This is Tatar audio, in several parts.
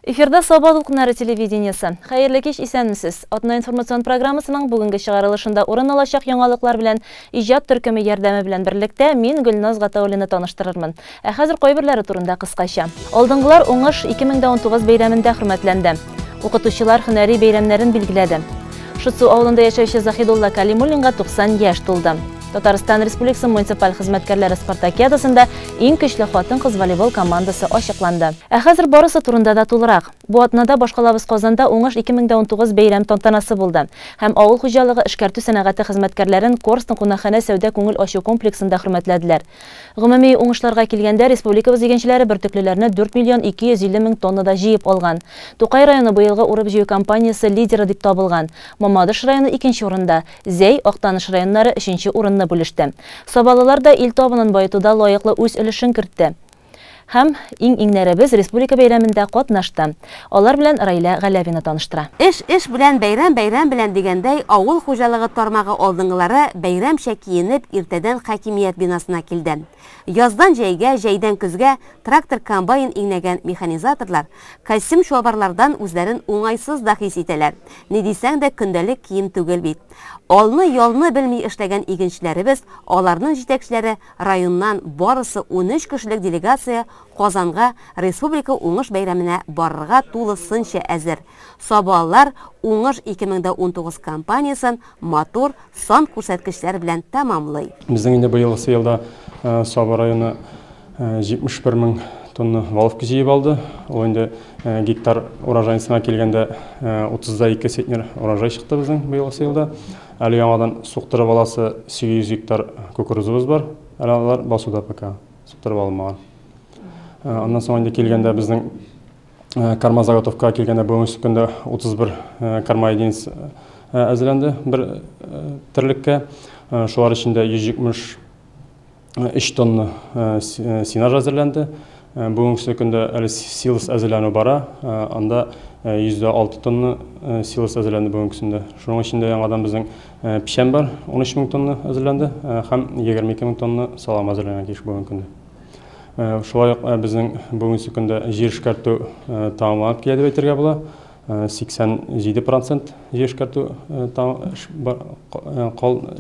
Эфирда Саба дулкыннары телевидениесе. Хәерле кич, исәнмесез. Атна информацион программасының бүгенге чыгарылышында урын алачак яңалыклар белән иҗат төркеме ярдәме белән берлектә мин Гөлназ Гатауллина таныштырырмын. Ә хәзер кайберләре турында кыскача. Алдынгылар уңыш 2019 бәйрәмендә хөрмәтләнде. Укытучылар һөнәри бәйрәмнәрен билгеләде. Шытсу авылында яшәүче Заһидулла Калимуллинга 90 яшь тулды. Татарстан Республикасы муниципаль хезмәткәрләре спартакиадасында иң көчле хатын-кыз волейбол командасы ачыкланды. Ә хәзер барысы турында да тулырак. Бу атнада башкалабыз Казанда уңыш 2019 бәйрәм тантанасы булды. Һәм авыл хуҗалыгы эшкәртү сәнәгате хезмәткәрләрен Корстон кунакханә сәүдә күңел ачу комплексында хөрмәтләделәр. Гомуми уңышларга килгәндә республикабыз игенчеләре бөртеклеләрне 4 миллион 250 мең тоннада җыеп алган. Тукай районы быелгы урып-җыю кампаниясе лидеры дип табылган. Мамадыш районы икенче урында, Зәй, Актаныш районнары өченче урынны бүлеште. Сабалылар да ил табынын баетуда лаеклы үз өлешен кертте. Һәм иң-иңнәребез республика бәйрәмендә катнашты. Алар белән Раилә Галәвина таныштыра. Эш эш белән, бәйрәм бәйрәм белән дигәндәй, авыл хуҗалыгы тармагы алдынгылары бәйрәмчә киенеп иртәдән хакимият бинасына килде. Яздан җәйгә, җәйдән көзгә трактор-комбайн иңнәгән механизаторлар костюм чалбарлардан үзләрен уңайсыз да хис итәләр. Ни дисәң дә көндәлек кием түгел бит. Алны-ялны белми эшләгән игенчеләребез, аларның җитәкчеләре районнан барысы 13 кешелек делегация Казанга республика уңыш бәйрәменә барырга тулысынча әзер. Сабалар уңыш 2019 кампаниясен матур сан күрсәткечләр белән тәмамлый. Безнең инде быелгысы елда Саба районы 71 мең тонна валовка җыеп алды. Ул инде гектар урожайсына килгәндә 32 центнер урожай чыкты безнең быелгысы елда. Әле яңадан суктырып аласы 800 гектар кукурузыбыз бар. Әле алар басуда пока суктырып алынмаган. Аннан соң инде килгәндә безнең корма заготовкага килгәндә бүгенге көндә 31 корма единиц әзерләнде бер терлеккә. Шулар эчендә 173 тонна сенаж әзерләнде. Бүгенге көндә әле силос әзерләнү бара. Анда 106 тонна силос әзерләнде бүгенге көндә. Шуның эчендә яңадан безнең печән бар, 13 мең тонна әзерләнде һәм 22 мең тонна салам әзерләнгән килеш бүгенге көндә. Шулай ук безнең бүгенге көндә җир эшкәртү тәмамланып килә дип әйтергә була. 87% җир эшкәртү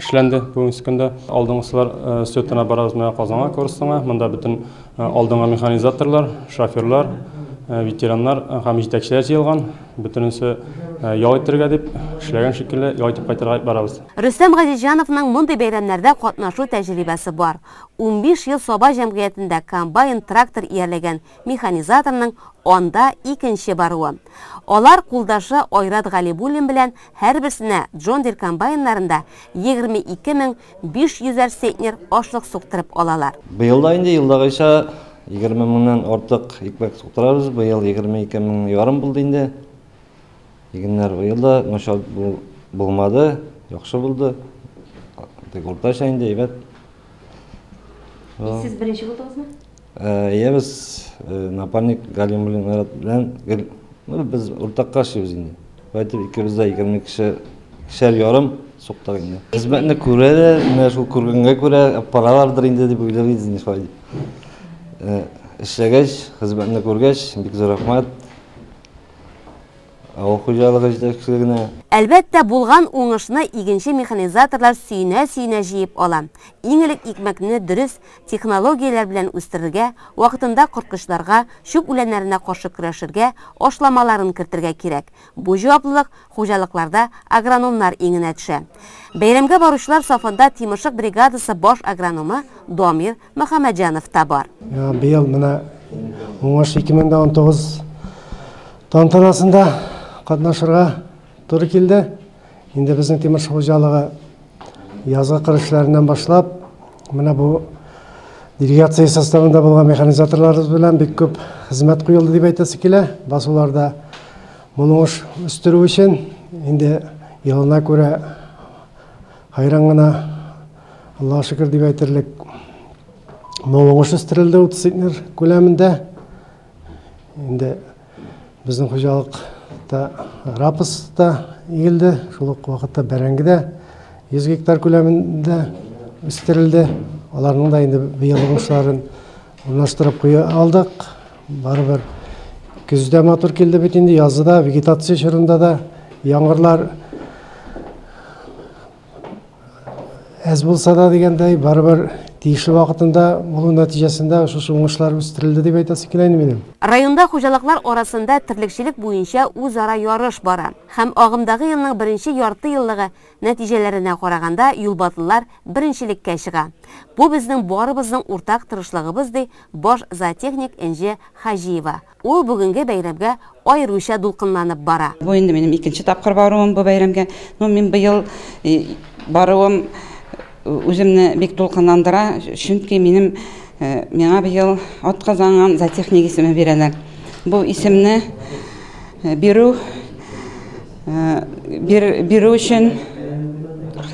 эшләнде бүгенге көндә. Алдынгысылар слетына барабыз менә Казанга, Корстонга. Монда бөтен алдынгы механизаторлар, шоферлар, ветераннар һәм җитәкчеләр җыелган. Бөтенесе ял итәргә дип, эшләгән шикелле ял итеп кайтырга барабыз. Рөстәм Газизҗановның мондый бәйрәмнәрдә катнашу тәҗрибәсе бар. 15 ел Саба җәмгыятендә комбайн, трактор иярләгән механизаторның анда икенче баруы. Алар кулдашы Айрат Галибуллин белән һәрберсенә Джон Дир комбайннарында 22 500 центнер ашлык суктырып алалар. Быел да инде елдагыча 20 меңнән артык икмәк суктырабыз. Быел 22 мең ярым булды инде. Игеннәр быел да начар булмады, яхшы булды. Тик уртача инде әйбәт. Сез беренче булдыгызмы? Иә, без напарник Галимуллин Айрат белән гел, ну, без уртакка эшлибез инде. Әйтеп икебез дә 20 кеше кешәр ярым суктык инде. Хезмәтне күрә дә, менә шул күргәнгә күрә паралардыр инде дип уйлыйбыз инде шулай дип. Эшләгәч, хезмәтне күргәч, бик зур рәхмәт. Авыл хуҗалыгы җитәкчелегенә. Әлбәттә, булган уңышны игенче механизаторлар сөенә-сөенә җыеп ала. Иң элек икмәкне дөрес технологияләр белән үстерергә, вакытында корткычларга, чүп үләннәренә каршы көрәшергә, ашламаларын кертергә кирәк. Бу җаваплылык хуҗалыкларда агрономнар иңенә төшә. Бәйрәмгә баручылар сафында Тимершык бригадасы баш агрономы Дамир Мөхәммәтҗанов та бар. Быел менә уңыш 2019 тантанасында катнашырга туры килде. Инде безнең Тимершык хуҗалыгы язгы кыр эшләреннән башлап, менә бу делегация составында булган механизаторларыбыз белән бик күп хезмәт куелды дип әйтәсе килә. Басуларда мул уңыш үстерү өчен инде елына күрә хайран гына, Аллаһ шөкер дип әйтерлек, мул уңыш үстерелде 30 центнер күләмендә. Инде безнең хуҗалыкта рапс та игелде, шул ук вакытта бәрәңге дә 100 гектар күләмендә үстерелде. Аларның да инде быел уңышларын урнаштырып куя алдык. Барыбер Көз дә матур килде бит инде, язы да, вегетация чорында да яңгырлар әз булса да дигәндәй, барыбер тиешле вакытында булу нәтиҗәсендә шушы уңышлар үстерелде дип әйтәсе килә инде минем. Районда хуҗалыклар арасында терлекчелек буенча үзара ярыш бара. Һәм агымдагы елның беренче ярты еллыгы нәтиҗәләренә караганда юлбатлылар беренчелеккә чыга. Бу безнең барыбызның уртак тырышлыгыбыз, ди баш зоотехник Энҗе Хаҗиева. Ул бүгенге бәйрәмгә аеруча дулкынланып бара. Бу инде минем икенче тапкыр баруым бу бәйрәмгә. Ну, мин быел баруым үземне бик дулкынландыра, чөнки минем миңа быел атказанган зоотехник исеме бирәләр. Бу исемне бирү өчен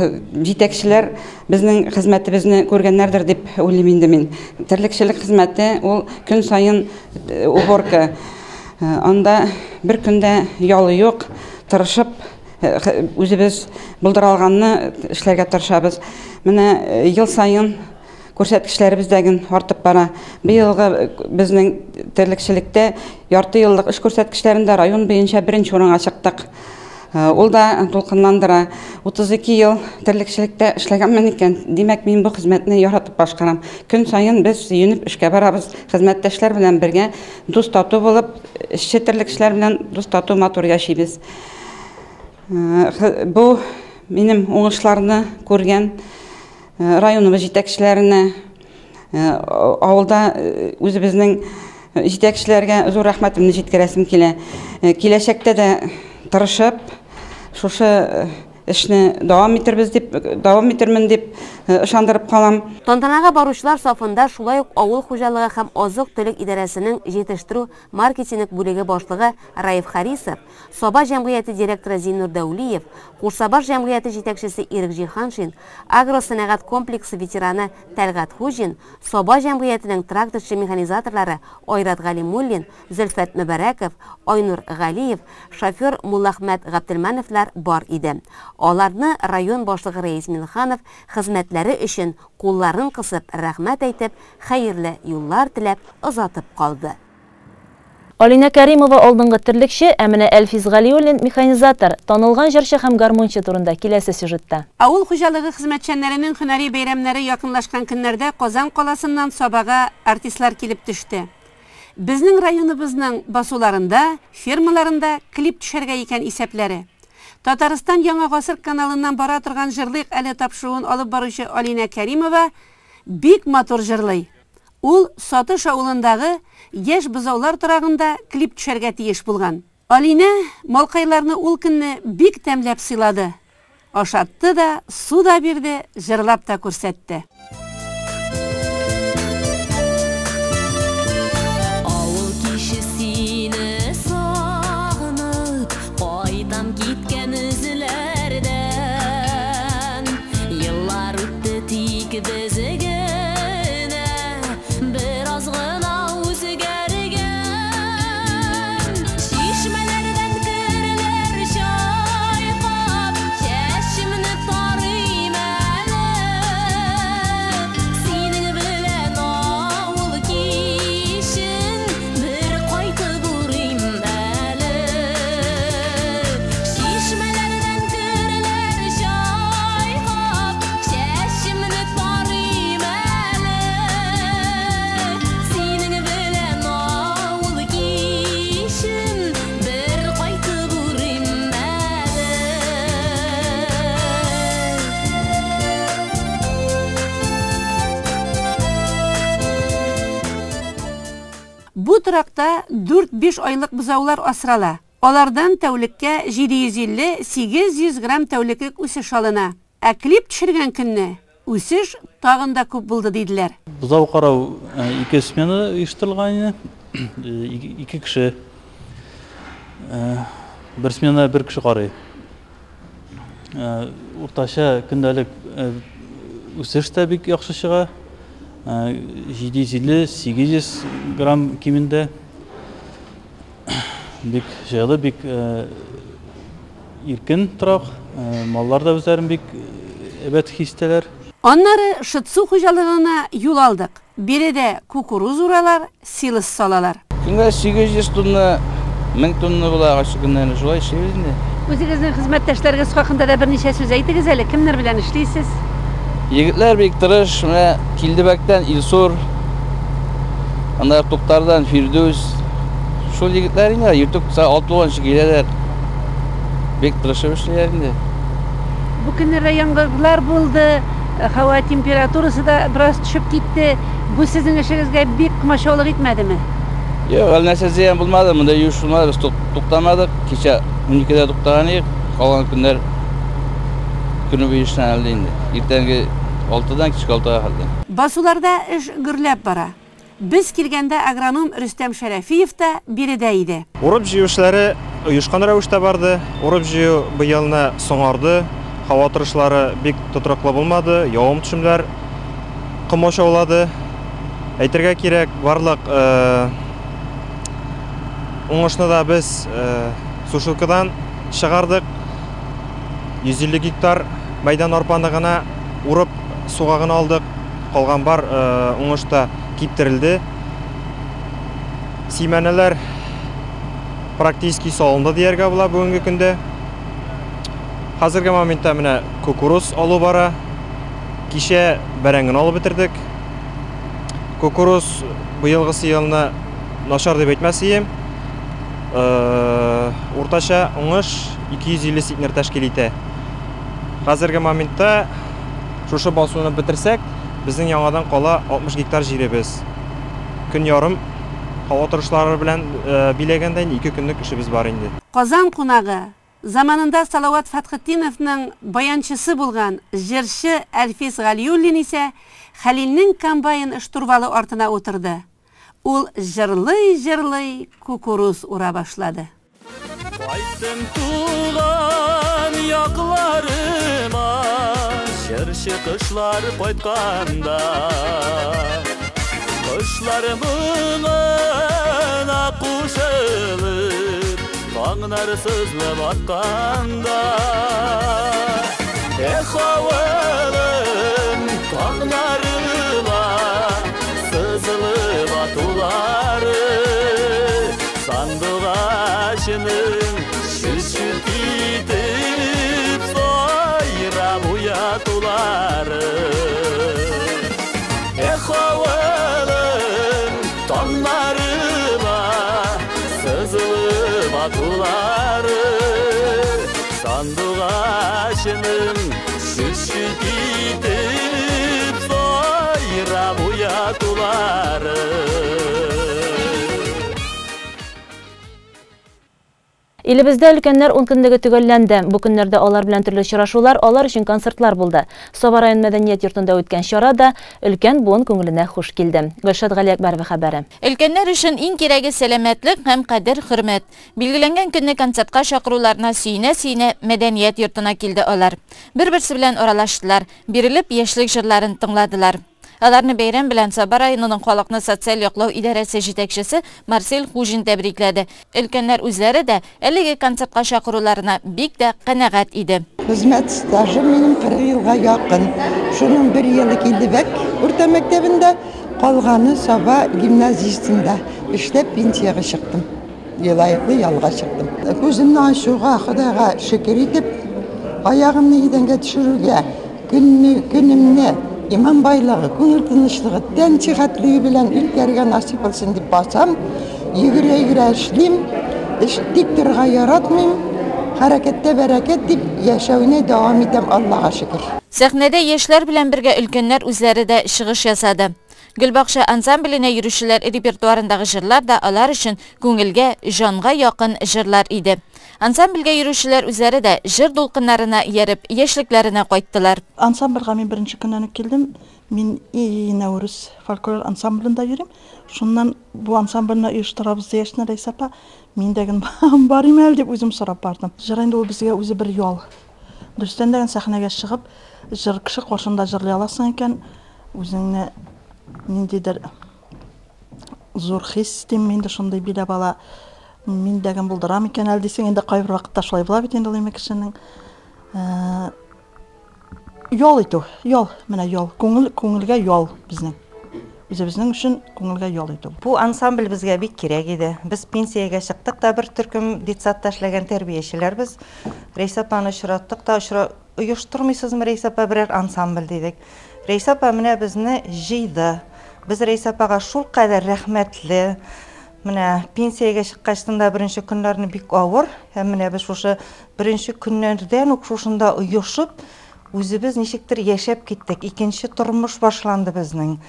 җитәкчеләр безнең хезмәтебезне күргәннәрдер дип уйлыйм инде мин. Терлекчелек хезмәте ул көн саен уборка. Анда бер көндә ялы юк, тырышып үзебез булдыра алганны эшләргә тырышабыз. Менә ел саен күрсәткечләребез дә артып бара. Быелгы безнең терлекчелектә ярты еллык эш күрсәткечләрендә район буенча беренче урынга чыктык. Ул да дулкынландыра. 32 ел терлекчелектә эшләгәнмен икән, димәк, мин бу хезмәтне яратып башкарам. Көн саен без сөенеп эшкә барабыз. Хезмәттәшләр белән бергә дус-тату булып, эшче терлекчеләр белән дус-тату матур яшибез. Бу минем уңышларны күргән районыбыз җитәкчеләренә, авылда үзебезнең җитәкчеләргә зур рәхмәтемне җиткерәсем килә. Киләчәктә дә тырышып, шушы эшне дәвам итербез дип, дәвам итермен дип ышандырып калам. Тантанага баручылар сафында шулай ук авыл хуҗалыгы һәм азык-төлек идарәсенең җитештерү маркетинг бүлеге башлыгы Раиф Харисов, Саба җәмгыяте директоры Зиннур Дәүлиев, Курсабаш җәмгыяте җитәкчесе Ирек Җиһаншин, агросәнәгать комплексы ветераны Тәлгать Хуҗин, Саба җәмгыятенең тракторчы механизаторлары Айрат Галимуллин, Зөлфәт Мөбәрәков, Айнур Галиев, шофер Муллахмәт Габделмәновлар бар иде. Аларны район башлыгы Рәис Миңнеханов хезмәтләре өчен кулларын кысып, рәхмәт әйтеп, хәерле юллар теләп озатып калды. Алинә Кәримова алдынгы терлекче, ә менә Әлфиз Галиуллин механизатор, танылган җырчы һәм гармунчы турында киләсе сюжетта. Авыл хуҗалыгы хезмәтчәннәренең һөнәри бәйрәмнәре якынлашкан көннәрдә Казан каласыннан Сабага артистлар килеп төште. Безнең районыбызның басуларында, фермаларында клип төшәргә икән исәпләре. Татарстан Яңа Гасыр каналыннан бара торган җырлык әле тапшыруын алып баручы Алинә Кәримова бик матур җырлый. Ул Сатыш авылындагы яшь бозаулар торагында клип төшәргә тиеш булган. Алинә малкайларны ул көнне бик тәмләп сыйлады. Ашатты да, су да бирде, җырлап та күрсәтте. Авыл кеше сине сагынып, кайтам киткән эзләрдән. Еллар үтте тик без генә бераз гына үзгәргән. Чишмәләрдән керләр чайкап, чәчемне тарыйм әле. Синең белән авыл кичен бер кайтып урыйм әле. Чишмәләрдән керләр чайкап, чәчемне тарыйм әле. Синең белән авыл кичен бер кайтып урыйм әле. Бу торакта 4-5 айлык бозаулар асрала. Алардан тәүлеккә 750-800 грамм тәүлеклек үсеш алына. Ә клип төшергән көнне үсеш тагын да күп булды диделәр. Бозау карау ике смена оештырылган иде. Ике кеше. Бер смена бер кеше карый. Уртача көндәлек үсеш тә бик яхшы чыга. 750-800 грамм кимендә. Бик җайлы, бик иркен торак. Маллар да үзләрен бик әйбәт хис итәләр. Аннары Шытсу хуҗалыгына юл алдык. Биредә кукуруз уралар, силос салалар. Көнгә 800 тонна, 1000 тонна була, кайсы көннәрне шулай эшлибез инде. Үзегезнең хезмәттәшләрегез хакында да берничә сүз әйтегез әле, кемнәр белән эшлисез? Егетләр бик тырыш, менә Килдебәктән Илсур, аннары Туктардан Фирдүс. Шул егетләр инде, иртүк сәгать 6 булганчы киләләр. Бик тырышып эшлиләр инде. Бу көннәрдә яңгырлар булды, һава температурасы да бераз төшеп китте. Бу сезнең эшегезгә бик комачаулык итмәдеме? Юк, әле нәрсә зыян булмады, монда юеш булмады, без туктамадык. Кичә 12-дә туктаган идек, калган көннәр көне буе эшләнелде инде. Иртәнге 6-дан кичке 6-га хәтле. Басуларда эш гөрләп бара. Без килгәндә агроном Рөстәм Шәрәфиев та биредә иде. Урып-җыю эшләре оешкан рәвештә барды. Урып-җыю быелны соңарды. Һава торышлары бик тотрыклы булмады, явым-төшемнәр комачаулады. Әйтергә кирәк, барлык уңышны да без сушилкадан чыгардык. 150 гектар мәйдан арпаны гына урып, суга гына алдык. Калган бар уңыш та киптерелде. Симәнәләр практически салынды дияргә була бүгенге көндә. Хәзерге моментта менә кукуруз алу бара. Кичә бәрәңгене алып бетердек. Кукуруз быелгысы елны начар дип әйтмәс идем. Уртача уңыш 250 центнер тәшкил итә. Хәзерге моментта шушы басуны бетерсәк, безнең яңадан кала 60 гектар җиребез. Көн ярым һава торышлары белән биләгәндә инде 2 көнлек эшебез бар инде. Казан кунагы, заманында Салават Фәтхетдиновның баянчысы булган җырчы Әлфис Галиуллин исә Хәлилнең комбайн штурвалы артына утырды. Ул җырлый-җырлый кукуруз ура башлады. Кайттым туган якларыма, җырчы кошлар кайтканда. Кошлар моңына кушылып, таңнар сызылып атканда. Эх, авылым, таңнарыма сызылып атулары, сандугачының чүт-чүт итеп сайрап уятулары. Эх, авылым, таңнарыма сызылып атулары, сандугачының чүт-чүт итеп сайрап уятулары. Илебездә өлкәннәр ункөнлеге төгәлләнде. Бу көннәрдә алар белән төрле очрашулар, алар өчен концертлар булды. Саба район мәдәният йортында үткән чара да өлкән буын күңеленә хуш килде. Гөлшат Галиәкбәрова хәбәре. Өлкәннәр өчен иң кирәге сәламәтлек һәм кадер-хөрмәт. Билгеләнгән көнне концертка чакыруларына сөенә-сөенә мәдәният йортына килде алар. Бер-берсе белән аралаштылар, бирелеп яшьлек җырларын тыңладылар. Аларны бәйрәм белән Саба районының халыкны социаль яклау идарәсе җитәкчесе Марсель Хуҗин тәбрикләде. Өлкәннәр үзләре дә әлеге концертка чакыруларына бик тә канәгать иде. Хезмәт стажы минем 40 елга якын. Шуның бер елы Килдебәк урта мәктәбендә, калганы Саба гимназиясендә эшләп пенсиягә чыктым. Лаеклы ялга чыктым. Күземне ачуга Ходайга шөкер итеп, аягымны идәнгә төшерүгә, көнемне иман байлыгы, күңел тынычлыгы, тән сихәтлеге белән үткәрергә насыйп булсын дип басам, йөгерә-йөгерә эшлим, эш тик торырга яратмыйм, хәрәкәттә бәрәкәт дип яшәүне дәвам итәм, Аллага шөкер. Сәхнәдә яшьләр белән бергә өлкәннәр үзләре дә чыгыш ясады. Гөлбакча ансамбленә йөрүчеләр репертуарындагы җырлар да алар өчен күңелгә, җанга якын җырлар иде. Ансамбльгә йөрүчеләр үзләре дә җыр дулкыннарына ияреп, яшьлекләренә кайттылар. Ансамбльгә мин беренче көннән үк килдем. Мин Нәүрүз фольклор ансамблендә йөрим. Шуннан бу ансамбльне оештырабыз дигәч, Рәйсә апа, мин дә генә барыйм әле дип үзем сорап бардым. Җыр инде ул безгә үзе бер ял. Дөрестән дә сәхнәгә чыгып, җыр кеше каршында җырлый аласың икән, үзеңне ниндидер зур хис дим инде, шундый биләп ала. Мин дә генә булдырам икән әле дисең, инде кайбер вакытта шулай була бит инде ул имек кешенең. Ял итү, ял, менә ял, күңел, күңелгә ял безнең. Үзебезнең өчен күңелгә ял итү. Бу ансамбль безгә бик кирәк иде. Без пенсиягә чыктык та бер төркем детсадта эшләгән тәрбиячеләрбез. Рәйсә апаны очраттык та, оештырмыйсызмы, Рәйсә апа, берәр ансамбль дидек. Рәйсә апа менә безне җыйды. Без Рәйсә апага шулкадәр рәхмәтле. Менә пенсиягә чыккачтын да беренче көннәрне бик авыр. Һәм менә без шушы беренче көннәрдән үк шушында оешып, үзебез ничектер яшәп киттек. Икенче тормыш башланды безнең.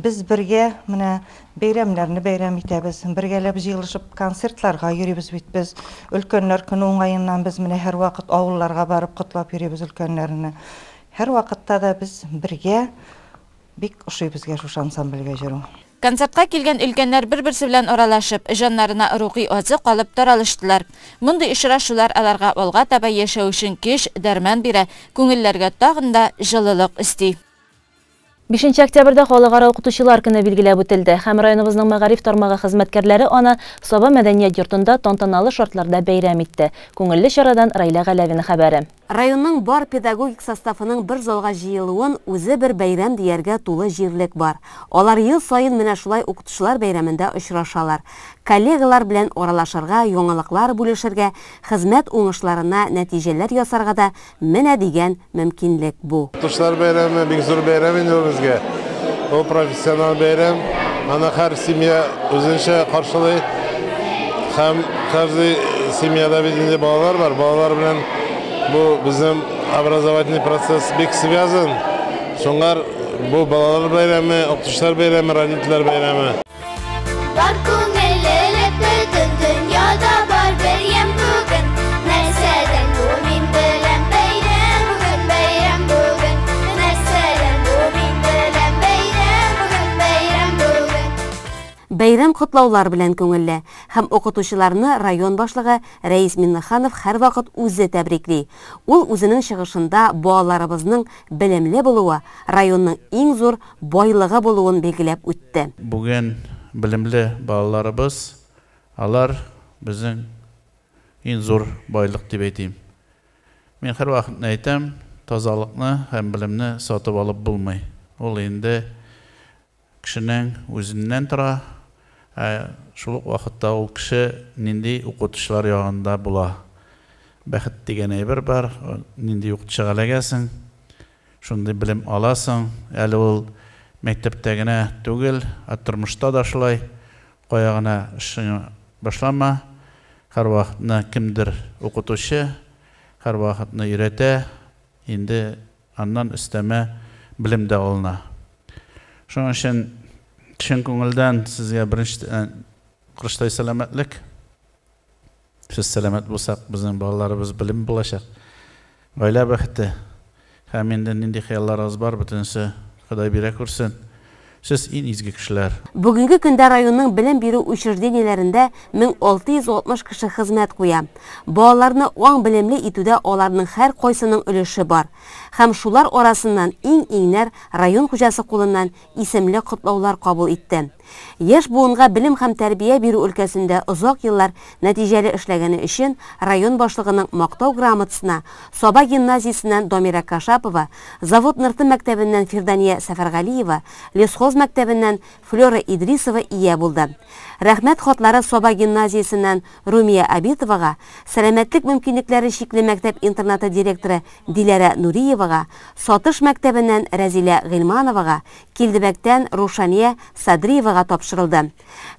Без бергә менә бәйрәмнәрне бәйрәм итәбез, бергәләп җыелышып концертларга йөрибез бит без. Өлкәннәр көне уңаеннан без менә һәрвакыт авылларга барып котлап йөрибез өлкәннәрне. Һәрвакытта да без бергә, бик ошый безгә шушы ансамбльгә йөрү. Концертка килгән өлкәннәр бер-берсе белән аралашып, җаннарына рухи азык алып таралыштылар. Мондый очрашулар аларга алга таба яшәү өчен көч, дәрман бирә, күңелләргә тагын да җылылык өсти. 5 октябрьдә Халыкара укытучылар көне билгеләп үтелде һәм районыбызның мәгариф тармагы хезмәткәрләре аны Саба мәдәният йортында тантаналы шартларда бәйрәм итте. Күңелле чарадан Райлә Галәвина хәбәре. Районның бар педагогик составының бер залга җыелуын үзе бер бәйрәм дияргә тулы җирлек бар. Алар ел саен менә шулай укытучылар бәйрәмендә очрашалар. Коллегалар белән аралашырга, яңалыклар бүлешергә, хезмәт уңышларына нәтиҗәләр ясарга да менә дигән мөмкинлек бу. Укытучылар бәйрәме бик зур бәйрәм инде ул безгә. Ул профессионал бәйрәм. Аны һәр семья үзенчә каршылый. Һәм каждый семьяда бит инде балалар бар. Балалар белән бу безнең образовательный процесс бик связан. Шуңар бу балалар бәйрәме, укытучылар бәйрәме, родительләр бәйрәме. Бар күңеллелек бөтен дөньяда бар бер ямь бүген. Нәрсәдән бу мин беләм бәйрәм бүген, бәйрәм бүген. Нәрсәдән бу мин беләм бәйрәм бүген, бәйрәм бүген. Бәйрәм котлаулар белән күңелле һәм укытучыларны район башлыгы Рәис Миннеханов һәрвакыт үзе тәбрикли. Ул үзенең чыгышында балаларыбызның белемле булуы районның иң зур байлыгы булуын билгеләп үтте. Бүген белемле балаларыбыз, алар безнең иң зур байлык дип әйтим. Мин һәрвакыт әйтәм, тазалыкны һәм белемне сатып алып булмый. Ул инде кешенең үзеннән тора. Шул ук вакытта ул кеше нинди укытучылар ягында була. Бәхет дигән әйбер бар, нинди укытучыга эләгәсең, шундый белем аласың. Әле ул мәктәптә генә түгел, ә тормышта да шулай. Кая гына эшеңне башлама, һәрвакытны кемдер укытучы, һәрвакытны өйрәтә, инде аннан өстәмә белем дә алына. Шуның өчен чын күңелдән сезгә беренче корычтай сәламәтлек. Сез сәламәт булсак, безнең балаларыбыз белем булачак. Гаилә бәхете. Һәм инде нинди хыялларыгыз бар, бөтенесе Ходай бирә күрсен. Сез иң изге кешеләр. Бүгенге көндә районның белем бирү учреждениеләрендә 1660 кеше хезмәт куя. Балаларны аң белемле итүдә аларның һәр кайсының өлеше бар. Һәм шулар арасыннан иң-иңнәр район хуҗасы кулыннан исемле котлаулар кабул итте. Яшь буынга белем һәм тәрбия бирү өлкәсендә озак еллар нәтиҗәле эшләгәне өчен район башлыгының мактау грамотасына Саба гимназиясеннән Дамира Кашапова, Завод Нырты мәктәбеннән Фирдания Сәфәргалиева, Лесхоз мәктәбеннән Флера Идрисова ия булды. Рәхмәт хатлары Саба гимназиясеннән Румия Абитовага, сәламәтлек мөмкинлекләре чикле мәктәп интернаты директоры Диләрә Нуриевага, Сатыш мәктәбеннән Рәзилә Гыйльмановага, Килдебәктән Рушания Садриевага тапшырылды.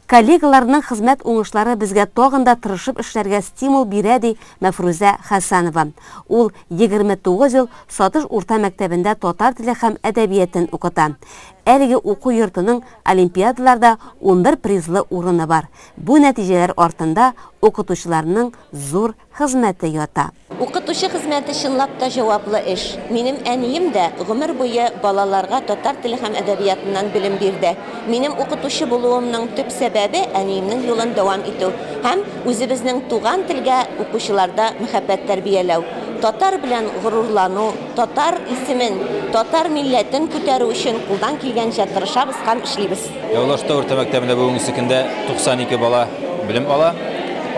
Коллегаларның хезмәт уңышлары безгә тагын да тырышып эшләргә стимул бирә, ди Мәфрүзә Хәсәнова. Ул 29 ел Сатыш урта мәктәбендә татар теле һәм әдәбиятын укыта. Әлеге уку йортының олимпиадаларда 11 призлы урыны бар. Бу нәтиҗәләр артында укытучыларның зур хезмәте ята. Укытучы хезмәте чынлап та җаваплы эш. Минем әнием дә гомер буе балаларга татар теле һәм әдәбиятыннан белем бирде. Минем укытучы булуымның төп сәбәбе әниемнең юлын дәвам итү һәм үзебезнең туган телгә укучыларда мәхәббәт тәрбияләү. Татар белән горурлану, татар исемен, татар милләтен күтәрү өчен кулдан килгәнчә тырышабыз һәм эшлибез. Явлаштау урта мәктәбендә бүгенге көндә 92 бала белем ала.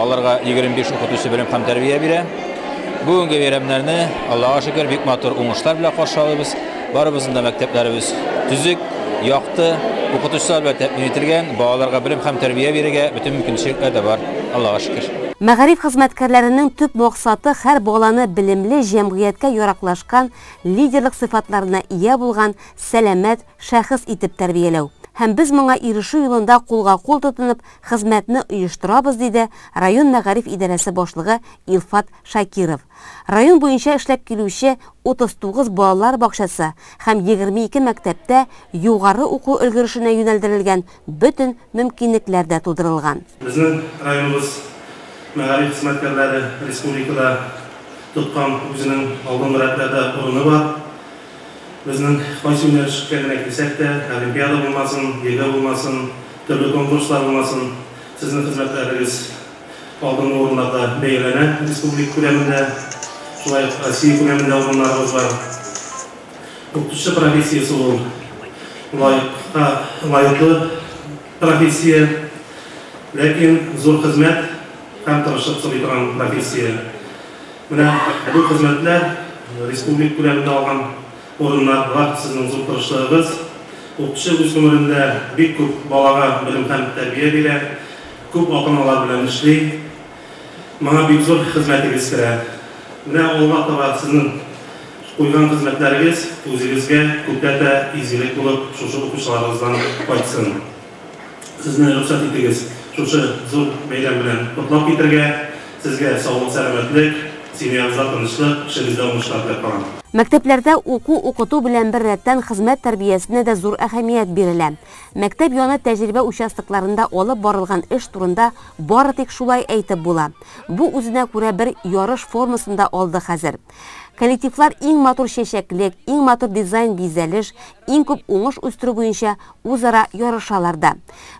Аларга 25 укытучы белем һәм тәрбия бирә. Бүгенге бәйрәмнәрне Аллаһка шөкер бик матур уңышлар белән каршы алабыз. Барыбызның да мәктәпләребез төзек, якты, укытучылар белән тәэмин ителгән, балаларга белем һәм тәрбия бирергә бөтен мөмкинчелекләр дә бар, Аллага шөкер. Мәгариф хезмәткәрләренең төп максаты һәр баланы белемле, җәмгыятькә яраклашкан, лидерлык сыйфатларына ия булган, сәламәт шәхес итеп тәрбияләү. Һәм без моңа ирешү юлында кулга-кул тотынып, хезмәтне оештырабыз, диде район мәгариф идарәсе башлыгы Илфат Шакиров. Район буенча эшләп килүче 39 балалар бакчасы һәм 22 мәктәптә югары уку өлгерешенә юнәлдерелгән бөтен мөмкинлекләр дә тудырылган. Безнең районыбыз мәгариф хезмәткәрләре республикада тоткан үзенең алдынгы рәтләрдә урыны бар. Безнең кайсы юнәлешкә генә килсәк тә, олимпиада булмасын, ЕГЭ булмасын, төрле конкурслар булмасын, сезнең хезмәтләрегез алдынгы урыннарда бәяләнә республика күләмендә, шулай ук Россия күләмендә урыннарыбыз бар. Укытучы профессиясе ул лаекка лаеклы профессия, ләкин зур хезмәт һәм тырышлык сорый торган профессия. Менә бу хезмәтләр республика күләмендә алган урыннар бар сезнең зур тырышлыгыгыз. Укытучы үз гомерендә бик күп балага белем һәм тәрбия бирә, күп ата-аналар белән эшли. Моңа бик зур хезмәтегез керә. Менә алга таба сезнең куйган хезмәтләрегез үзегезгә күпләтә изгелек булып шушы укучыларыгыздан кайтсын. Сезне рөхсәт итегез шушы зур бәйрәм белән котлап китергә. Сезгә саулык-сәламәтлек, семьягызда тынычлык, эшегездә уңышлар теләп калам. Мәктәпләрдә уку-укыту белән беррәттән хезмәт тәрбиясенә дә зур әһәмият бирелә. Мәктәп яны тәҗрибә участокларында алып барылган эш турында бары тик шулай әйтеп була. Бу үзенә күрә бер ярыш формасын да алды хәзер. Коллективлар иң матур чәчәклек, иң матур дизайн-бизәлеш, иң күп уңыш үстерү буенча үзара ярышалар да.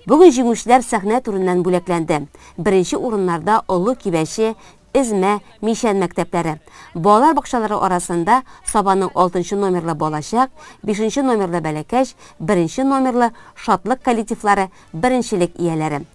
Бүген җиңүчеләр сәхнә түреннән бүләкләнде. Беренче урыннарда Олы Кибәче, Эзмә, Мичән мәктәпләре. Балалар бакчалары арасында Сабаның алтынчы номерлы Балачак, бишенче номерлы Бәләкәч, беренче номерлы Шатлык коллективлары беренчелек ияләре.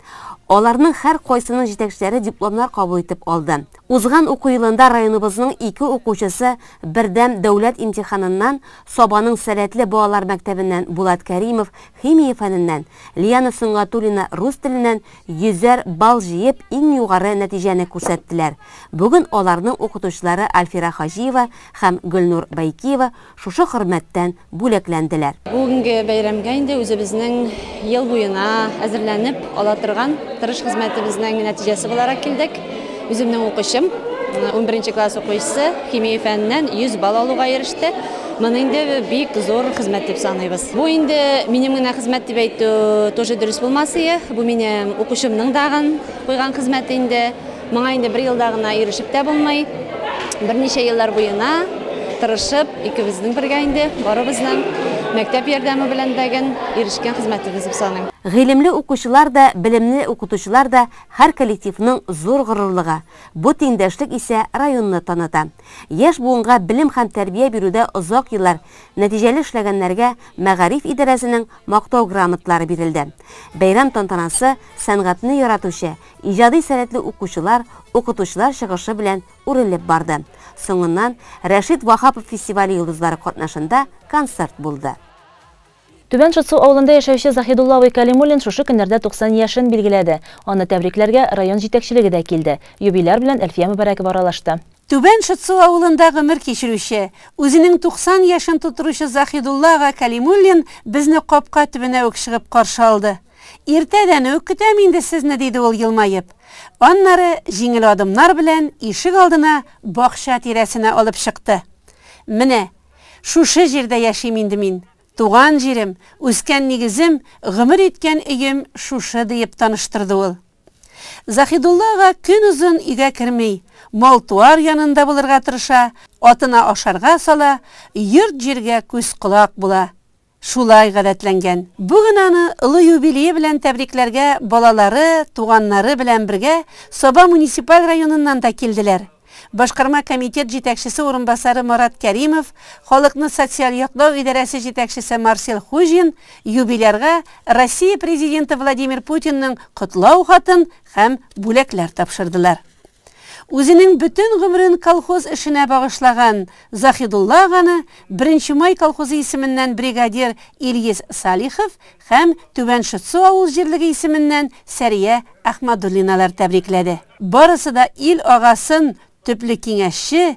Аларның һәркайсының җитәкчеләре дипломнар кабул итеп алды. Узган уку елында районыбызның ике укучысы бердәм дәүләт имтиханыннан Сабаның сәләтле балалар мәктәбеннән Булат Кәримов химия фәненнән, Лиана Сөнгатуллина рус теленнән йөзәр балл җыеп иң югары нәтиҗәне күрсәттеләр. Бүген аларның укытучылары Альфира Хаҗиева һәм Гөлнур Байкиева шушы хөрмәттән бүләкләнделәр. Бүгенге бәйрәмгә инде үзебезнең ел буена әзерләнеп ала торган тырыш хезмәтебезнең нәтиҗәсе буларак килдек. Үземнең укучым, 11 класс укучысы, химия фәненнән 100 балл алуга иреште. Моны инде бик зур хезмәт дип саныйбыз. Бу инде минем генә хезмәт дип әйтү тоже дөрес булмас ие. Бу минем укучымның дагын куйган хезмәте инде. Моңа инде бер елда гына ирешеп тә булмый. Берничә еллар буена тырышып, икебезнең бергә инде, барыбызның мәктәп ярдәме белән дәген ирешкән хезмәтебез дип саныйм. Гыйлемле укучылар да, белемле укытучылар да һәр коллективның зур горурлыгы. Бу тиңдәшлек исә районны таныта. Яшь буынга белем һәм тәрбия бирүдә озак еллар нәтиҗәле эшләгәннәргә мәгариф идарәсенең Мактау грамоталары бирелде. Бәйрәм тантанасы сәнгатьне яратучы, иҗади сәләтле укучылар, укытучылар чыгышы белән үрелеп барды. Соңыннан Рәшит Ваһапов фестивале йолдызлары катнашында концерт булды. Түбән Шытсу авылында яшәүче Заһидулла абый Кәлимуллин шушы көннәрдә 90 яшен билгеләде. Аны тәбрикләргә район җитәкчелеге дә килде. Юбиляр белән Әлфия Мөбарәкова аралашты. Түбән Шытсу авылында гомер кичерүче, үзенең 90 яшен тутыручы Заһидулла ага Кәлимуллин безне капка төбенә үк чыгып каршы алды. Иртәдән үк көтәм инде сезне, диде ул елмаеп. Аннары җиңел адымнар белән ишек алдына, бакча тирәсенә алып чыкты. Менә, шушы җирдә яшим инде мин. Туган җирем, үскән нигезем, гомер иткән өем шушы, диеп таныштырды ул. Заһидулла ага көнозын өйгә керми, мал-туар янында булырга тырыша, атына ашарга сала, йорт-җиргә күз-колак була. Шулай гадәтләнгән. Бүген аны олы юбилее белән тәбрикләргә балалары, туганнары белән бергә Саба муниципаль районыннан да килделәр. Башкарма комитет җитәкчесе урынбасары Марат Кәримов, халыкны социаль яклау идарәсе җитәкчесе Марсел Хуҗин юбилярга Россия Президенты Владимир Путинның котлау хатын һәм бүләкләр тапшырдылар. Үзенең бөтен гомерен колхоз эшенә багышлаган Заһидулла аганы Беренче май колхозы исеменнән бригадир Илгиз Салихов һәм Түбән Шытсу авыл җирлеге исеменнән Сәрия Әхмәдуллиналар тәбрикләде. Барысы да ил агасын төпле киңәшче,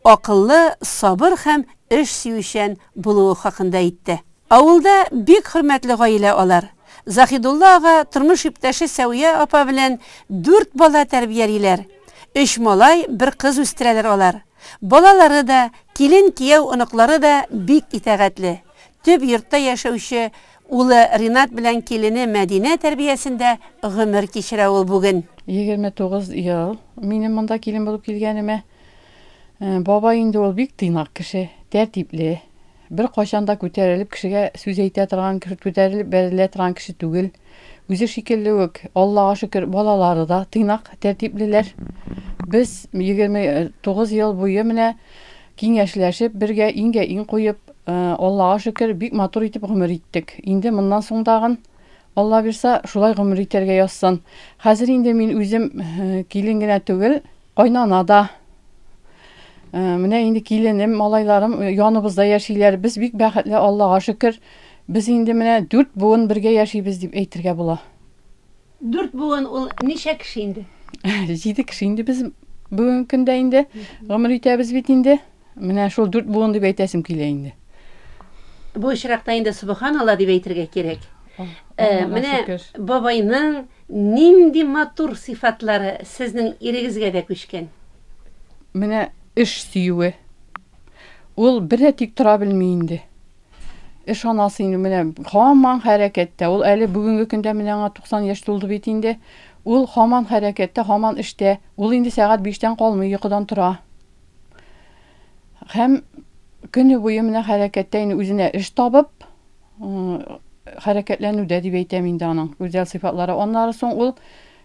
акыллы, сабыр һәм эш сөючән булуы хакында әйтте. Авылда бик хөрмәтле гаилә алар. Заһидулла ага тормыш иптәше Сәвия апа белән дүрт бала тәрбиялиләр. Өч малай, бер кыз үстерәләр алар. Балалары да, килен-кияү оныклары да бик итагатьле. Төп йортта яшәүче улы Ринат белән килене Мәдинә тәрбиясендә гомер кичерә ул бүген. 29 ел минем монда килен булып килгәнемә. Бабай инде ул бик тыйнак кеше, тәртипле. Беркайчан да күтәрелеп кешегә сүз әйтә торган, күтәрелеп бәрелә торган кеше түгел. Үзе шикелле үк, Аллага шөкер, балалары да тыйнак, тәртиплеләр. Без 29 ел буе менә киңәшләшеп, бергә иңгә-иң куеп, Аллага шөкер, бик матур итеп гомер иттек. Инде моннан соң тагын, Алла бирса, шулай гомер итәргә язсын. Хәзер инде мин үзем килен генә түгел, Кайнана да. Менә инде киленем, малайларым яныбызда яшиләр. Без бик бәхетле, Аллага шөкер. Без инде менә дүрт буын бергә яшибез дип әйтергә була. Дүрт буын ул ничә кеше инде? Җиде кеше инде без бүгенге көндә инде гомер итәбез бит инде. Менә шул дүрт буын дип әйтәсем килә инде. Бу очракта инде Сөбханалла дип әйтергә кирәк. Менә бабайның Нинди матур сыйфатлары сезнең ирегезгә дә күчкән? Менә эш сөюе. Ул бер дә тик тора белми инде. Эш анасы инде менә һаман хәрәкәттә. Ул әле бүгенге көндә менә аңа 90 яшь тулды бит инде. Ул һаман хәрәкәттә, һаман эштә. Ул инде сәгать биштән калмый, йокыдан тора. Һәм көне буе менә хәрәкәттә инде үзенә эш табып, хәрәкәтләнүдә дип әйтәм инде аның гүзәл сыйфатлары. Аннары соң ул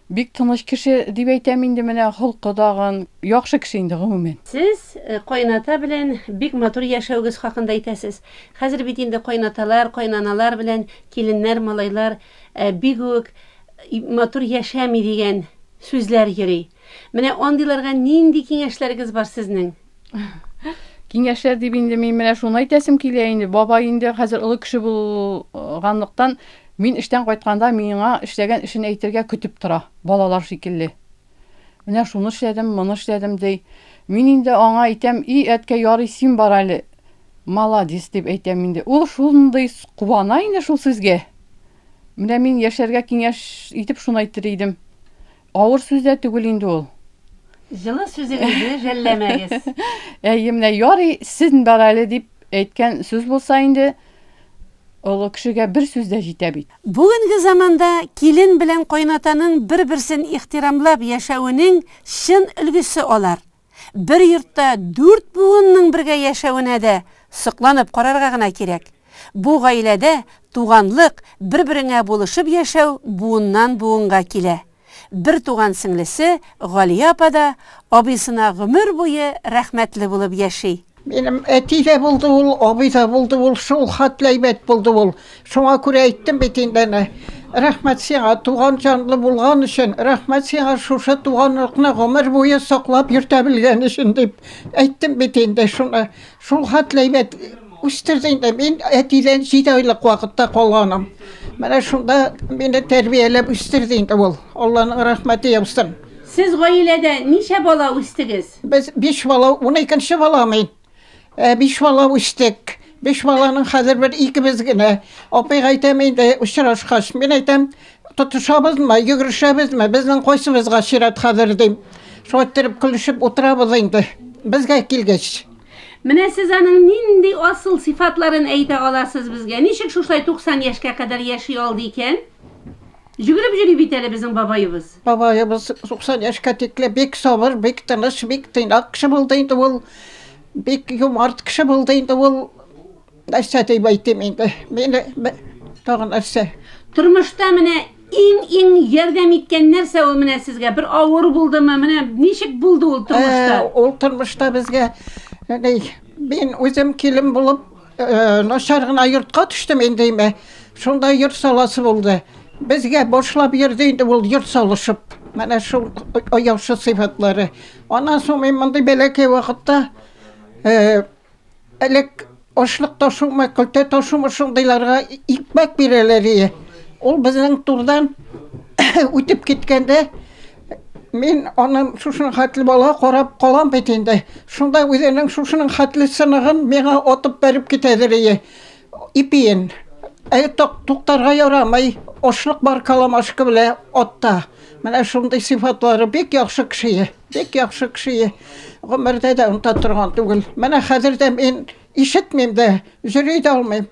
бик тыныч кеше дип әйтәм инде менә холкы дагын. Яхшы кеше инде гомумән. Сез кайната белән бик матур яшәвегез хакында әйтәсез. Хәзер бит инде кайнаталар, кайнаналар белән киленнәр, малайлар бик үк матур яшәми дигән сүзләр йөри. Менә андыйларга нинди киңәшләрегез бар сезнең? Киңәшләр дип инде мин менә шуны әйтәсем килә инде. Бабай инде хәзер олы кеше булганлыктан, мин эштән кайтканда миңа эшләгән эшен әйтергә көтеп тора, балалар шикелле. Менә шуны эшләдем, моны эшләдем ди. Мин инде аңа әйтәм, и әткәй, ярый син бар әле, маладис дип әйтәм инде. Ул шундый куана инде шул сүзгә. Менә мин яшьләргә киңәш итеп шуны әйтер идем. Авыр сүз дә түгел инде ул. Җылы сүзегезне жәлләмәгез. Әйе, менә ярый, сез бар әле дип әйткән сүз булса инде, олы кешегә бер сүз дә җитә бит. Бүгенге заманда килен белән кайнатаның бер-берсен ихтирамлап яшәвенең чын өлгесе алар. Бер йортта дүрт буынның бергә яшәвенә дә сокланып карарга гына кирәк. Бу гаиләдә туганлык, бер-береңә булышып яшәү буыннан-буынга килә. Бертуган сеңлесе Галия апа да абыйсына гомер буе рәхмәтле булып яши. Минем әти дә булды ул, абый да булды ул, шул хәтле әйбәт булды ул. Шуңа күрә әйттем бит инде әнә. Рәхмәт сиңа, туган җанлы булган өчен, рәхмәт сиңа шушы туганлыкны гомер буе саклап йөртә белгән өчен дип әйттем бит инде шуны. Шул хәтле әйбәт үстерде инде. Мин әтидән җиде айлык вакытта калганым. Менә шунда мине тәрбияләп үстерде инде ул. Алланың рәхмәте яусын. Сез гаиләдә ничә бала үстегез? Без биш бала, уникенче бала мин. Биш бала үстек. Биш баланың хәзер бер икебез генә. Апайга әйтәм инде, очрашкач, мин әйтәм, тотышабызмы, йөгерешәбезме, безнең кайсыбызга чират хәзер дим. Шулай иттереп көлешеп утырабыз инде, безгә килгәч. Менә сез аның нинди асыл сыйфатларын әйтә аласыз безгә? Ничек шушылай 90 яшькә кадәр яши алды икән? Җөгереп йөри бит әле безнең бабаебыз. Бабаебыз 90 яшькә тикле бик сабыр, бик тыныч, бик тыйнак кеше булды инде ул. Бик юмарт кеше булды инде ул. Нәрсә дип әйтим инде? Мине тагын нәрсә? Тормышта менә иң-иң ярдәм иткән нәрсә ул менә сезгә? Бер авыр булдымы? Менә ничек булды ул тормышта? Э, ул тормышта безгә мин үзем килен булып Э, начар гына йортка төштем инде име. Шунда йорт саласы булды. Безгә башлап йөрде инде ул йорт салышып. Менә шул яхшы сыйфатлары. Аннан соң мин мондый бәләкәй вакытта элек ашлык ташумы, көлтә ташумы шундыйларга икмәк бирәләр ие. Ул безнең турдан үтеп киткәндә мин аны шушының хәтле бала карап калам бит инде. Шунда үзенең шушының хәтле сыныгын миңа атып бәреп китәдер ие. Ипиен. Ә туктарга ярамый. Ашлык бар каламашка белә атта. Менә шундый сыйфатлары бик яхшы кеше. Бик яхшы кеше. Гомердә дә оныта торган түгел. Менә хәзер дә мин ишетмим дә, йөри дә алмыйм.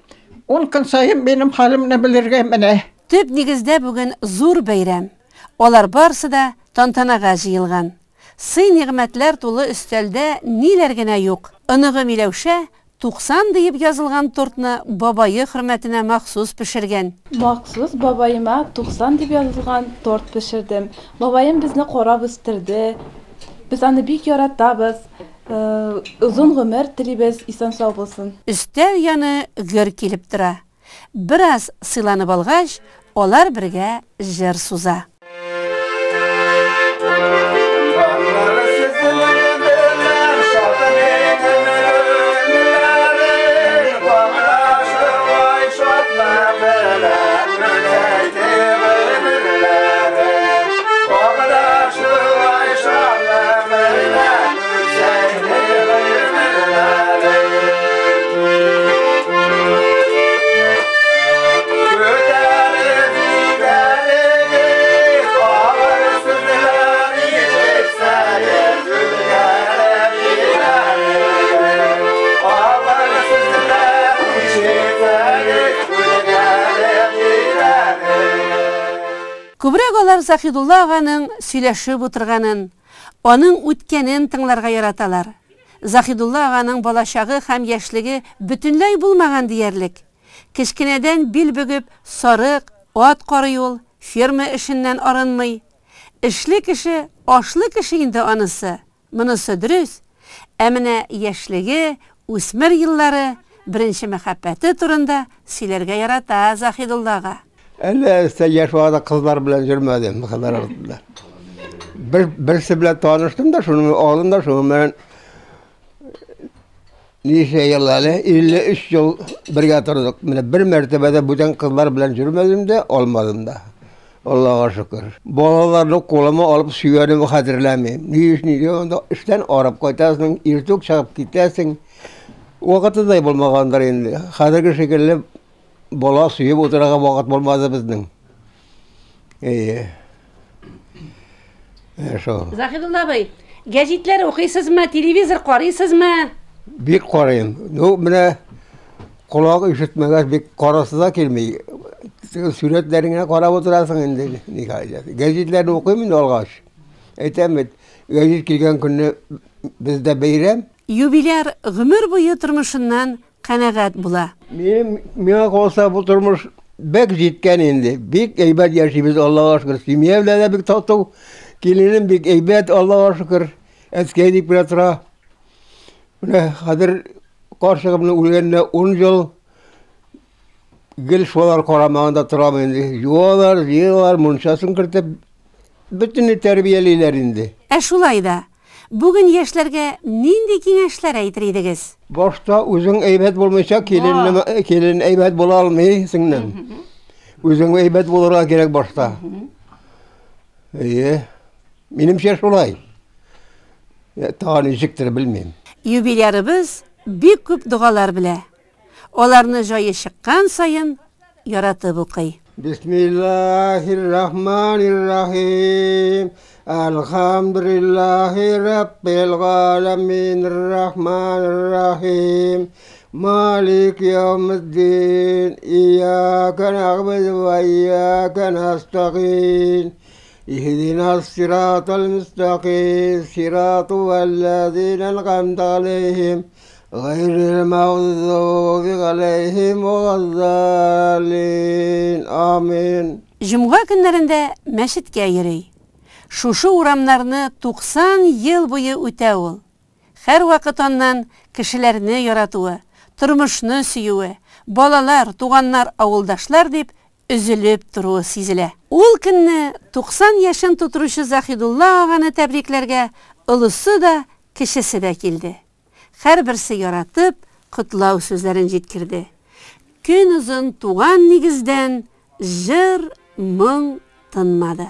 Ун көн саен минем хәлемне белергә менә. Төп нигездә бүген зур бәйрәм. Алар барысы да тантанага җыелган. Сый-нигъмәтләр тулы өстәлдә ниләр генә юк. Оныгы Миләүшә 90 диеп язылган тортны бабае хөрмәтенә махсус пешергән. Махсус бабаема 90 дип язылган торт пешердем. Бабаем безне карап үстерде. Без аны бик яратабыз. Озын гомер телибез, исән-сау булсын. Өстәл яны гөр килеп тора. Бераз сыйланып алгач, алар бергә җыр суза. Күбрәк алар Заһидулла аганың сөйләшеп утырганын, аның үткәнен тыңларга яраталар. Заһидулла аганың балачагы һәм яшьлеге бөтенләй булмаган диярлек. Кечкенәдән бил бөгеп, сарык, ат карый ул, ферма эшеннән арынмый. Эшле кеше, ашлы кеше инде анысы. Монысы дөрес. Ә менә яшьлеге, үсмер еллары, беренче мәхәббәте турында сөйләргә ярата Заһидулла ага. Әллә өстә яшь вакытта кызлар белән йөрмәдем, кызлар артында. Бер берсе белән таныштым да, шуның алдым да, шуның белән ничә ел әле, 53 ел бергә тордык. Менә бер мәртәбә дә бүтән кызлар белән йөрмәдем дә, алмадым да. Аллага шөкер. Балаларны кулыма алып сөйгәнемне хәтерләмим. Ни өчен өйдә анда эштән арып кайтасың, иртүк чыгып китәсең. Вакыты да булмагандыр инде. Хәзерге шикелле бала сөеп утырырга вакыт булмады безнең. Әйе. Шул. Заһидулла абый, гәҗитләр укыйсызмы, телевизор карыйсызмы? Бик карыйм. Ну, менә колак ишетмәгәч, бик карасы да килми. Сүрәтләрен генә карап утырасың инде. Ни хаҗәт. Гәҗитләрне укыйм инде алгач. Әйтәм бит, гәҗит килгән көнне бездә бәйрәм. Юбиляр гомер буе тормышыннан канәгать була. Минем, миңа калса, бу тормыш бик җиткән инде. Бик әйбәт яшибез, Аллага шөкер. Семья белән дә бик тату. Киленем бик әйбәт, Аллага шөкер. Әткәй дип кенә тора. Менә хәзер карчыгымның үлгәненә 10 ел. Гел шулар карамагында торам инде. Юалар, җыялар, мунчасын кертеп, бөтенләй тәрбиялиләр инде. Ә шулай да, бүген яшьләргә нинди киңәшләр әйтер идегез? Башта үзең әйбәт булмыйча, киленне, килен әйбәт була алмый, сеңлем. Үзең әйбәт булырга кирәк башта. Әйе. Минемчә шулай. Тагын ничектер белмим. Юбилярыбыз бик күп догалар белә. Аларны җае чыккан саен яратып укый. Бисмиллахир-рахманир-рахим. Әлхәмдүлиллахи раббил галәмин рахманир-рахим. Малик яумиддин. Ияка нәгъбуду ва ияка нәстәгыйн. Иһдина сиратал мустаким, сирату аллазина ан'амта алейхим, гайрил магъдуби алейхим валаззалин. Амин. Җомга көннәрендә мәчеткә йөри. Шушы урамнарны 90 ел буе үтә ул. Һәрвакыт аннан кешеләрне яратуы, тормышны сөюе, балалар, туганнар, авылдашлар дип өзелеп торуы сизелә. Ул көнне 90 яшен тутыручы Заһидулла аганы тәбрикләргә олысы да, кечесе дә килде. Һәрберсе яратып, котлау сүзләрен җиткерде. Көн озын туган нигездән җыр, моң тынмады.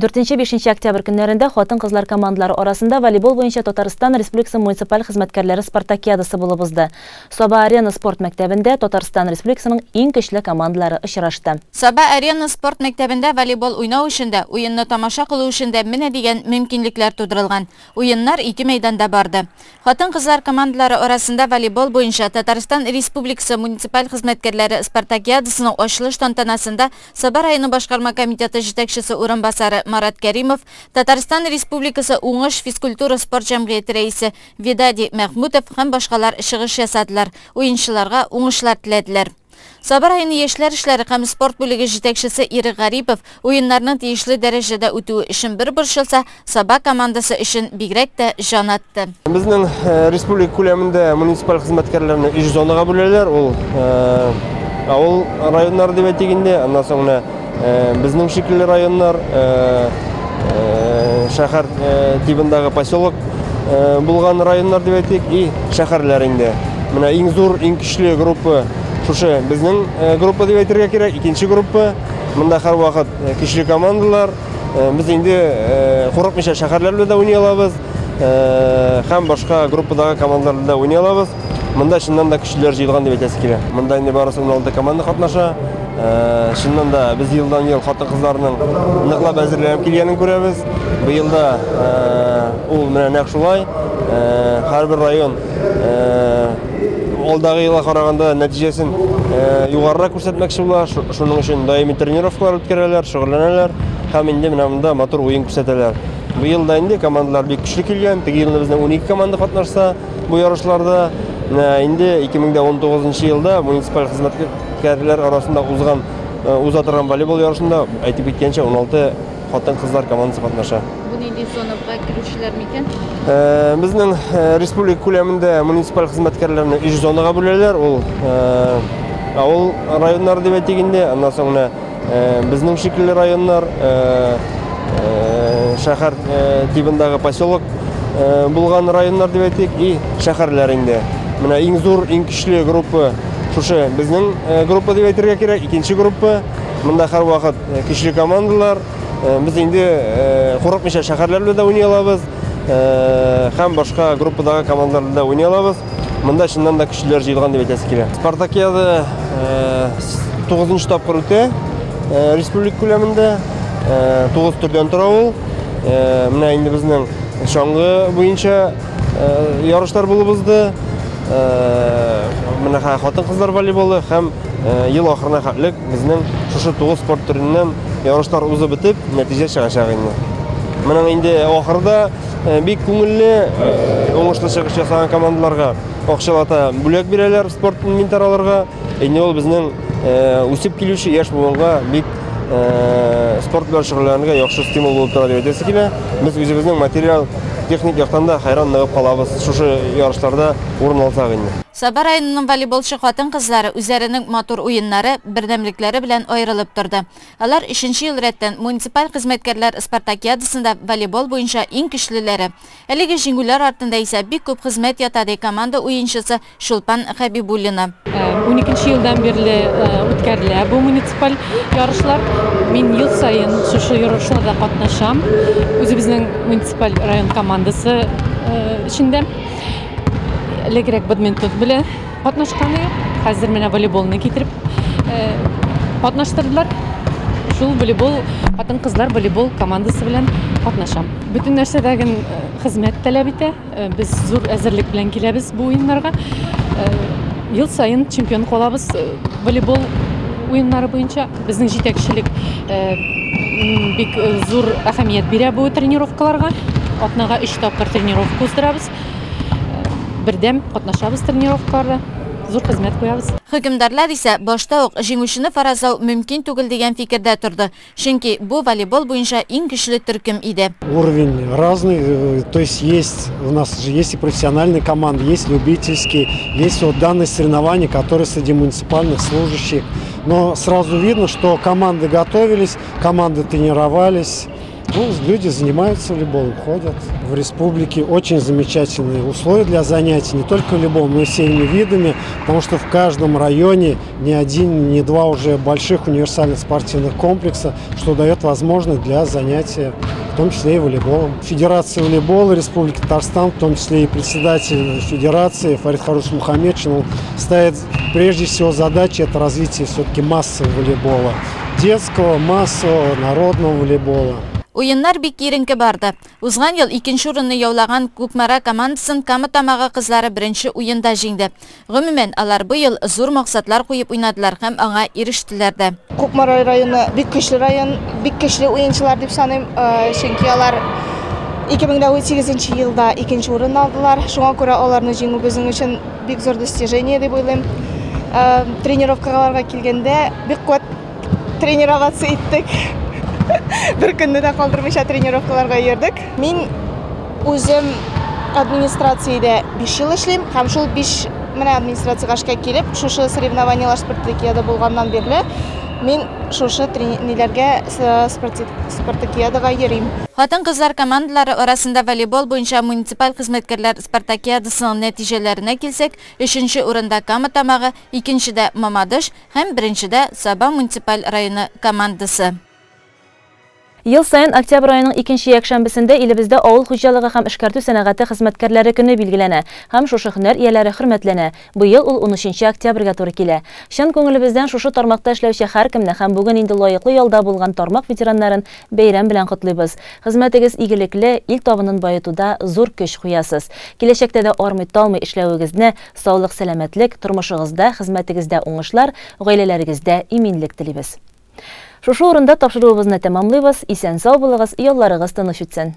Дүртенче-бишенче октябрь көннәрендә хатын-кызлар командалары арасында волейбол буенча Татарстан Республикасы муниципаль хезмәткәрләре спартакиадасы булып узды. Саба-Арена спорт мәктәбендә Татарстан Республикасының иң көчле командалары очрашты. Саба-Арена спорт мәктәбендә волейбол уйнау өчен дә, уенны тамаша кылу өчен дә менә дигән мөмкинлекләр тудырылган. Уеннар ике мәйданда барды. Хатын-кызлар командалары арасында волейбол буенча Татарстан Республикасы муниципаль хезмәткәрләре спартакиадасының ачылыш тантанасында Саба районы башкарма комитеты җитәкчесе урынбасары Марат Кәримов, Татарстан Республикасы Уңыш физкультура спорт җәмгыяте рәисе Видади Мәхмүтов һәм башкалар чыгыш ясадылар, уенчыларга уңышлар теләделәр. Саба районы яшьләр эшләре һәм спорт бүлеге җитәкчесе Ирек Гарипов уеннарның тиешле дәрәҗәдә үтүе өчен бер борчылса, Саба командасы өчен бигрәк тә җан атты. Безнең республика күләмендә муниципаль хезмәткәрләрне өч зонага бүләләр. Ул авыл районнары дип әйтик инде, аннан соң менә безнең шикелле районнар, шәһәр тибындагы поселок булган районнар дип әйтик, и шәһәрләр инде. Менә иң зур, иң көчле группа шушы безнең группа дип әйтергә кирәк, икенче группа. Монда һәрвакыт көчле командалар. Без инде курыкмыйча шәһәрләр белән дә уйный алабыз, һәм башка группадагы командалар белән дә уйный алабыз. Монда чыннан да көчлеләр җыелган дип әйтәсе килә. Монда инде барысы 16 команда катнаша. Чыннан да без елдан-ел хатын-кызларның ныклап әзерләнеп килгәнен күрәбез. Быел да ул менә нәкъ шулай. Һәрбер район алдагы елга караганда нәтиҗәсен югарырак күрсәтмәкче була. Шуның өчен даими тренировкалар үткәрәләр, шөгыльләнәләр һәм инде менә монда матур уен күрсәтәләр. Быел да инде командалар бик көчле килгән. Теге елны безнең 12 команда катнашса бу ярышларда. Менә инде 2019 елда муниципаль хезмәткәрләр арасында узган уза торган волейбол ярышында әйтеп киткәнчә 16 хатын-кызлар командасы катнаша. Бу нинди зонага керүчеләр микән? Безнең республика күләмендә муниципаль хезмәткәрләрне өч зонага бүләләр. Ул авыл районнары дип әйтик инде, аннан соң менә безнең шикелле районнар, шәһәр тибындагы поселок булган районнар дип әйтик, и шәһәрләр инде. Менә иң зур, иң көчле группа шушы безнең группа дип әйтергә кирәк, икенче группа. Монда һәрвакыт көчле командалар. Без инде курыкмыйча шәһәрләр белән дә уйный алабыз, һәм башка группадагы командалар белән дә уйный алабыз. Монда чыннан да көчлеләр җыелган дип әйтәсе килә. Спартакиада 9 тапкыр үтә республика күләмендә. 9 төрдән тора ул. Менә инде безнең чаңгы буенча ярышлар булып узды. Менә хатын-кызлар волейболы һәм ел ахырына хәтлек безнең шушы 9 спорт төреннән ярышлар узып бетеп, нәтиҗә чыгачак инде. Моның инде ахырда бик күңелле, уңышлы чыгыш ясаган командаларга акчалата бүләк бирәләр спорт инвентарь алырга. Инде ул безнең үсеп килүче яшь буынга бик спорт белән шөгыльләнергә яхшы стимул булып тора дип әйтәсе килә. Без үзебезнең материал, техник яктан да хәйран ныгып калабыз шушы ярышларда урын алсак инде. Саба районының волейболчы хатын-кызлары үзләренең матур уеннары, бердәмлекләре белән аерылып торды. Алар 3нче ел рәттән муниципаль хезмәткәрләр спартакиадасында волейбол буенча иң көчлеләре. Әлеге җиңүләр артында исә бик күп хезмәт ята, ди команда уенчысы Чулпан Хәбибуллина. 12 елдан бирле үткәрелә бу муниципаль ярышлар. Мин ел саен шушы ярышларда катнашам. Үзебезнең муниципаль район командасы эчендә. Элегрәк бадминтон белән катнашкан идек. Хәзер менә волейболны китереп катнаштырдылар. Шул волейбол, хатын-кызлар волейбол командасы белән катнашам. Бөтен нәрсәдәген хезмәт таләп итә. Без зур әзерлек белән киләбез бу уеннарга. Ел саен чемпион калабыз волейбол уеннары буенча. Безнең җитәкчелек бик зур әһәмият бирә бу тренировкаларга. Атнага 3 тапкыр тренировка уздырабыз. Бердәм катнашабыз тренировкаларда. Зур хезмәт куябыз. Хөкемдарлар исә башта ук җиңүчене фаразлау мөмкин түгел дигән фикердә торды. Чөнки бу волейбол буенча иң көчле төркем иде. Уровень разный, то есть есть у нас же есть и профессиональные команды, есть любительские, есть вот данные соревнования, которые среди муниципальных служащих. Но сразу видно, что команды готовились, команды тренировались. Ну, люди занимаются волейболом, ходят. В республике очень замечательные условия для занятий, не только волейболом, но и всеми видами, потому что в каждом районе не один, не два уже больших универсальных спортивных комплекса, что дает возможность для занятия, в том числе и волейболом. Федерация волейбола Республики Татарстан, в том числе и председатель федерации Фарид Харус Мухаметшин, он ставит прежде всего задачи это развитие все-таки массового волейбола, детского, массового, народного волейбола. Уеннар бик киеренке барды. Узган ел икенче урынны яулаган Кукмара командасын Кама Тамагы кызлары беренче уенда җиңде. Гомумән, алар бу ел зур максатлар куеп уйнадылар һәм аңа ирештеләр дә. Кукмара районы бик көчле район, бик көчле уенчылар дип саныйм, чөнки алар 2018 елда икенче урын алдылар. Шуңа күрә аларны җиңү безнең өчен бик зур достижение дип уйлыйм. Тренировкаларга килгәндә бик куәт тренироваться иттек. Бер көнне дә калдырмыйча тренировкаларга йөрдек. Мин үзем администрациядә 5 ел эшлим һәм шул 5 менә администрациягә эшкә килеп, шушы соревнованиелар спартакиада булганнан бирле мин шушы ниләргә спартакиадага йөрим. Хатын-кызлар командалары арасында волейбол буенча муниципаль хезмәткәрләр спартакиадасының нәтиҗәләренә килсәк, 3нче урында Кама Тамагы, 2нчедә Мамадыш һәм 1нчедә Саба муниципаль районы командасы. Ел саен октябрь айының икенче якшәмбесендә илебездә авыл хуҗалыгы һәм эшкәртү сәнәгате хезмәткәрләре көне билгеләнә һәм шушы һөнәр ияләре хөрмәтләнә. Быел ул 13 октябрьгә туры килә. Чын күңелебездән шушы тармакта эшләүче һәркемне һәм бүген инде лаеклы ялда булган тармак ветераннарын бәйрәм белән котлыйбыз. Хезмәтегез игелекле, ил табынын баетуда зур көч куясыз. Киләчәктә дә армый-талмый эшләвегезне, саулык, сәламәтлек, тормышыгызда, хезмәтегездә уңышлар, гаиләләрегездә иминлек телибез. Шушы урында тапшыруыбызны тәмамлыйбыз. Исән сау булыгыз, ялларыгыз тыныч үтсен.